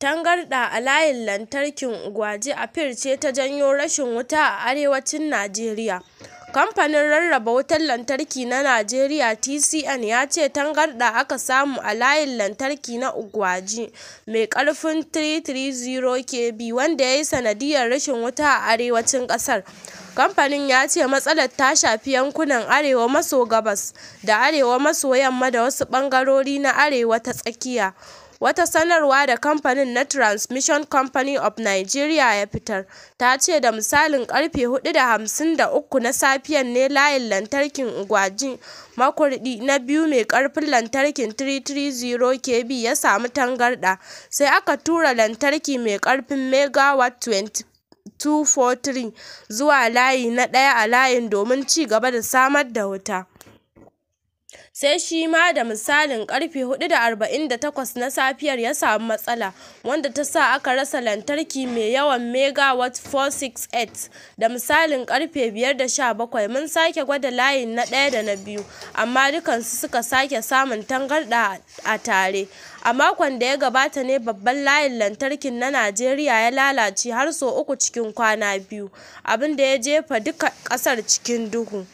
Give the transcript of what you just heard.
Tangarɗa a layin lantarkin Ugwaji Apir ce ta janyo rashin wuta a arewacin Najeriya. Kamfanin Rarraba Wutar Lantarki na Najeriya (TCN) ya ce tangarɗa aka samu a layin lantarki na Ugwaji mai ƙarfin 330 kV wanda ya yi sanadiyyar rashin wuta a arewacin ƙasar. Kamfanin ya ce matsalar ta shafi yankunan arewa maso gabas da arewa maso yamma da wasu ɓangarori na arewa ta tsakiya. Wata sanarwa da kamfanin na Transmission Company of Nigeria ya fitar, ta ce da misalin ƙarfe 4:53 na safiyar ne layin lantarkin Ugwaji-Makurdi na biyu mai ƙarfin lantarkin 330 kV ya samu tangarɗa, sai aka tura lantarki mai ƙarfin megawatt 243 zuwa layi na ɗaya a layin domin ci gaba da samar da wuta. Sai shi ma da misalin ƙarfe 4:48 na safiyar ya samu matsala, wanda ta sa aka rasa lantarki mai yawan megawatt 468. Da misalin ƙarfe 5:17 mun sake gwada layin na ɗaya da na biyu, amma dukkansu suka sake samun tangarɗa a tare. A makon da ya gabata ne babban layin lantarkin na Najeriya ya lalace har sau uku cikin kwana biyu, abin da ya jefa duka ƙasar cikin duhu.